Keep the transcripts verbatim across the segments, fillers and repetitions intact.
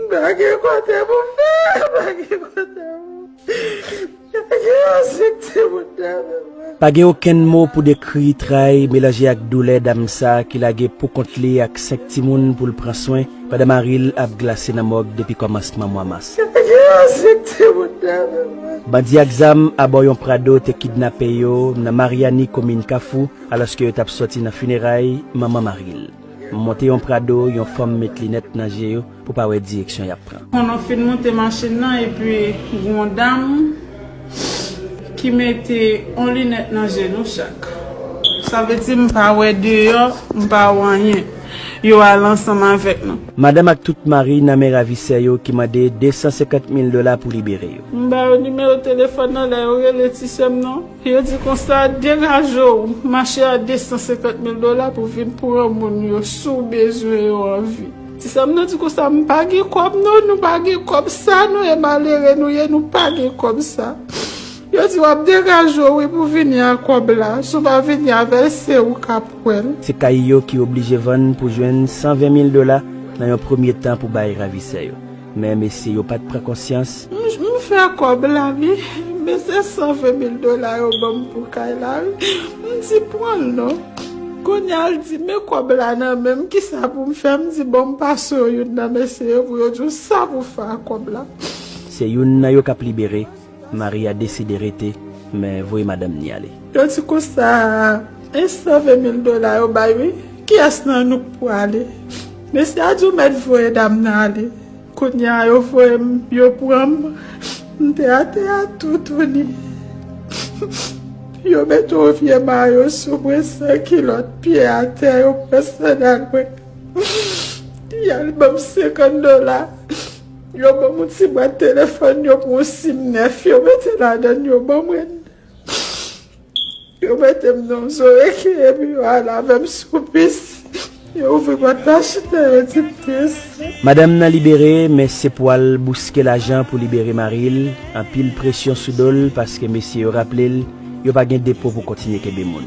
Pa gen kote pou fè, pa gen kote pou. Pa gen anyen sèk ti moun nan menm. Pa gen okenn mo pou dekri tray melanje ak doulè dam sa ki lage poukont li ak senk timoun pou l pran swen pandan mari l ap glase nan mòg depi kòmansman mwa mas. Pa gen anyen sèk ti moun nan menm. Bandi ak zam abò yon Prado te kidnape yo nan Maryani, komin Kafou, alòske yo t ap sòti nan fineray manman mari l. Monte yon Prado, yon fanm met linèt nan je yo pou pa wè direksyon y ap pran. Konnen fin monte machin nan, epi gon dam ki mete yon linèt nan je nou chak. Sa vle di m pa wè deyò, m pa wè anyen. Yo al ansanm avèk nou. Madanm ak tout mari nan men ravisè yo ki mande de san senkant mil dola pou libere yo. M ba yo nimewo telefòn nan, lè yo rele ti sè m nan. Yo di konsa, degaje w, mache a de san senkant mil dola pou vin pran moun yo si w bezwen yo an vi. Ti sè m nan di konsa, m pa gen kòb non, nou pa gen kòb sa, nou e malere nou ye, nou pa gen kòb sa. Yo di w ap degaje w wi pou vini ak kòb la, si w pa vini avè l, se ou k ap pran l. Se kay yo ki oblije vann pou jwenn san ven mil dola nan yon premye tan pou bay ravisè yo. Men mesye yo pa t pran konsyans. M, m fè kòb la wi, men se san ven mil dola yo ban m pou kay la wi. M di pran l non. Kounye a l di men kòb la nan men m, kisa pou m fè? M di bon, m pase w youn nan mesye yo pou yo di w sa pou fè ak kòb la. Se youn nan yo k ap libere. Mari a deside rete, men voye madanm ni ale. Yo di konsa, e san ven mil dola yo bay wi. Kiyès nan nou k pou ale? Mesye a di w mèt voye dam nan ale. Kounye a yo voye m, yo pran m. M te atè a toutouni. Yo mete yon vye mayo sou mwen, san kilòt, pye atè, yo pran sandal mwen. Y al ban m senkant dola. Yo ban m yon ti bwat telefòn, yo pran yon sim nèf, yo mete ladan l, yo ban mwen. Yo mete m nan yon zoreke, epi yo al avè m sou bis. Yo ouvri pòt machin nan, yo di m deside. Madanm nan libere, men se pou al bouske lajan pou libere mari l. Anpil presyon sou do l, paske mesye yo raple l, yo pa gen depo pou kontinye kenbe moun.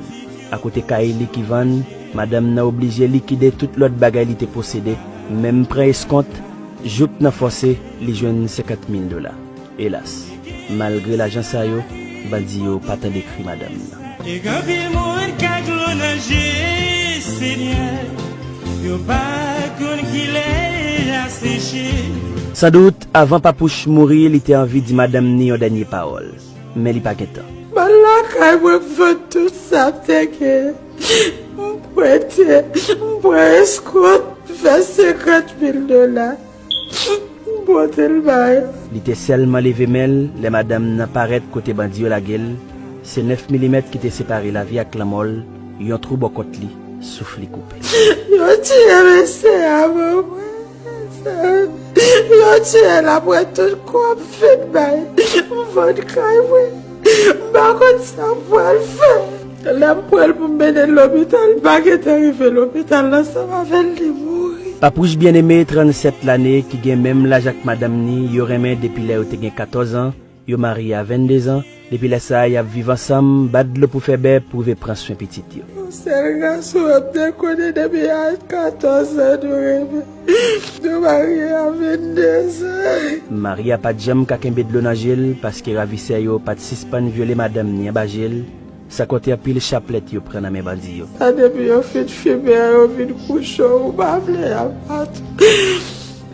Akote kay li ki vann, madanm nan oblije likide tout lòt bagay li te posede, menm pran eskont, jouk nan fòse, li jwenn senkant mil dola. Elas, malgre lajan sa yo, bandi yo pa tande kri madanm nan. E gen anpil moun k ak dlo nan je, Senyè, yo pa konn kilè l ap seche. Sandout, avan Papouch mouri, li te anvi di madanm ni yon dènye pawòl, men li pa gen tan. M al lakay mwen, m vann tout sa m te gen. M prete, m pran eskont, m fè senkant mil dola. M pote l bay. Li te sèlman leve men l lè madanm nan parèt kote bandi yo lage l. Se nèf milimèt ki te separe lavi ak lanmò l, yon twou bò kont li, souf li koupe. Yo tiye mesye a ban mwen. Yo tiye l apre tout kòb fin bay. M vann kay mwen. M pa konn sa m pral fè. Lè m pran l pou m mennen l lopital, m pa gentan rive lopital ansanm avè l, li mouri. Papouch Byeneme, trannsèt lane, ki gen menm laj ak madanm ni, yo renmen depi lè yo te gen katòz an, yo marye a venndezan, depi lè sa a, y ap viv ansanm, bat dlo pou fè bè, pou rive pran swen pitit yo. Yon sèl gason m te konnen depi a katòz an nou renmen. Nou marye a venndezan. Mari a pa t janm ka kenbe dlo nan je l, paske ravisè yo pa t sispann vyole madanm ni anba je l, san konte anpil chaplèt yo pran nan men bandi yo. Sa depi yo fin fimen an, yo vin kouche w, ou pa vle y ap bat ou.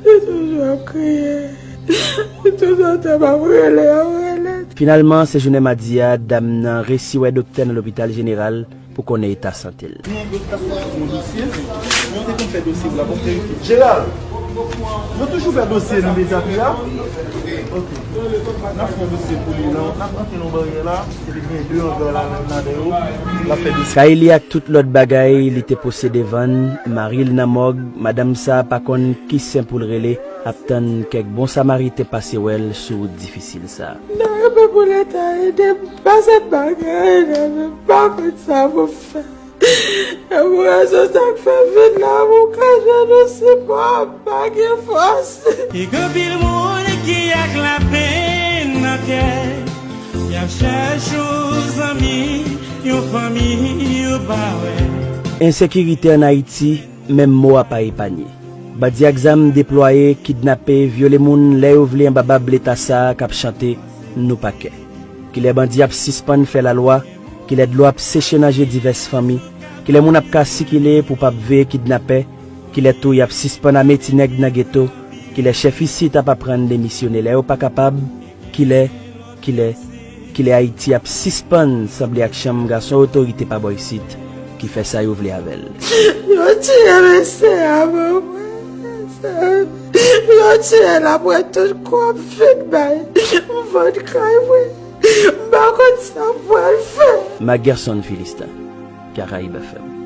Li toujou ap kriye. Li toujou ap rele, ap rele. Finalman, se jounen madi a, dam nan resi wè doktè nan lopital jeneral pou konnen eta sante l. Gen yon dòt ka fè yon dosye, nou te konn fè dosye la, bon, verifye. Jeral, nou toujou fè dosye nan pediatri a? Ok. N ap fè yon dosye pou li, nan, n ap antre nan baryè la, epi gen de anga la, menm ladan yo, l ap fè dosye. Kay li ak tout lòt bagay li te posede vann, mari l nan mòg, madanm sa a pa konn ki sen pou l rele, ap tann kèk bon samariten pase wè l sou wout difisil sa a. M ta renmen pou Leta ede m, pase m bagay, m pa konn sa pou m fè. E pou rezon sa k fè m vin la, pou m ka jwenn yon sipò, m pa gen fòs. E gen anpil moun ki ak lapenn nan kè, y ap chache yon zanmi, yon fanmi yo pa wè. Ensekirite ann Ayiti, menm mo a pa epanye. Bandi ak zam deplwaye, kidnape, vyole moun lè yo vle anba bab Leta sa a k ap chante nou pa kè. Kilè bandi ap sispann fè lalwa? Kilè dlo ap seche nan je divès fanmi? Kilè moun ap ka sikile pou p ap veye kidnapè? Kilè tou y ap sispann ame ti nèg nan geto? Kilè chèf isit ap aprann demisyone lè yo pa kapab? Kilè, kilè, kilè Ayiti ap sispann sanble ak chanm gason otorite pa bò isit ki fè sa yo vle avè l? Yo tiye mesye a pou mwen, mesye. Yo tiye l apre tout kou ap fin bay. M vann kay mwen. M pa konn sa m pral fè. Mac Gerson Philistin, Caraïbes F M.